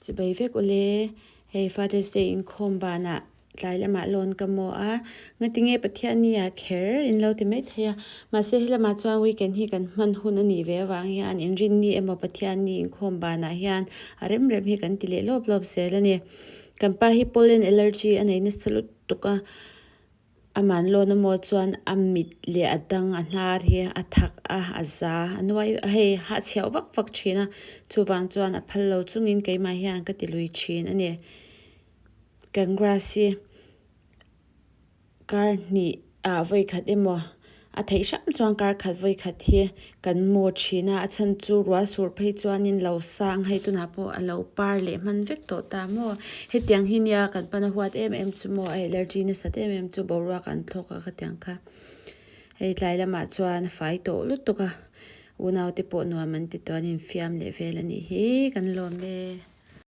Chibai vek ule, hei Father's Day inkhawm banah tlai lamah lawn ka maw a, ngatinge Pathianni ah kher in lo ti mai thei a, mahse helamah chuan weekend hi kan hman hun a nih ve avang hian inrinni emaw Pathianni inkhawm banah hian a rem rem hi kan ti leh lawp lawp zel a ni. Kan pa hi pollen allergy a nei nasa lutuk a. Aman lawn amaw chuan a mit leh a dang a hnar hi a thak a, a za a nuai a hei hahchhiau vak vak thin a, chuvang chuan a phal lo chungin keimah hian ka ti lui thin a ni. Kan grass hi kar hnih ah vawi khat emaw A theih hram chuan kar khat vawi khat hi kan maw thin a, a chhan chu rual sur phei chuanin lo sang hei tunah pawh a lo par leh hman vek tawh ta maw. Hetiang hi nia kan pana huat em em chu maw a allergy nasat em em chu boruak an thlawk a khatiang kha. Hei tlai lamah chuan a fai tawh lutuk a, unaute pawh nuam an ti tawh an infiam leh vel a nih hi kan lawm e.